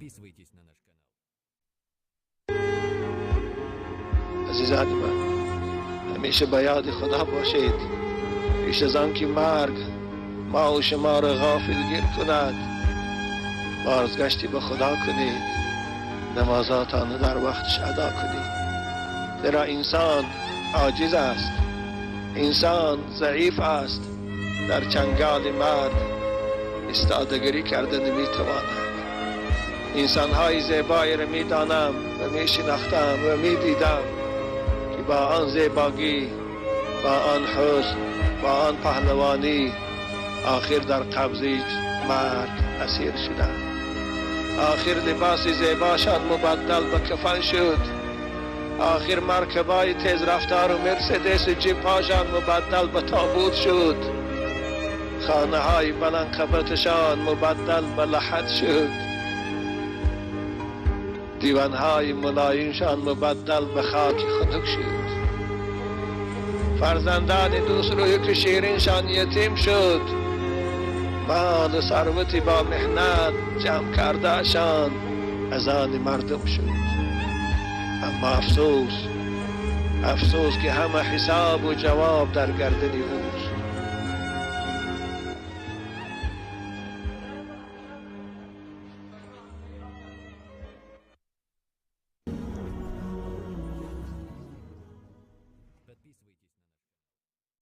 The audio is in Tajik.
Подписывайтесь на наш канал. Азизони ман, ҳамеша ба ёди Худо бошед. Пеш аз он ки марг мо ва шуморо ғофилгир кунад, бозгаште ба Худо кунед, намозатонро дар вақташ адо кунед. Зеро инсон оҷиз аст, инсон заиф аст, дар чанголи марг истодагирӣ карда наметавонад. Инсонҳои зебоеро медонам ва мешинохтам ва медидам ки бо он зебогӣ, бо он ҳусн, бо он паҳлавонӣ охир дар қабзи марг асир шуданд. Охир либоси зебошон мубаддал ба кафан шуд. Охир маркабои тезрафтору Мерседесу ҷипҳошон мубаддал ба тобут шуд. Хонаҳои баландқабаташон мубаддал ба лаҳад шуд. Диванҳои мулоимшон мубаддал ба хоки хунук шуд. Фарзандони дӯстрӯю ки шириншон ятим шуд. Молу сарвати бо меҳнат ҷамъ кардаашон аз они мардум шуд. Аммо афсӯс, афсӯс, ки ҳама ҳисобу ҷавоб дар гардани ӯ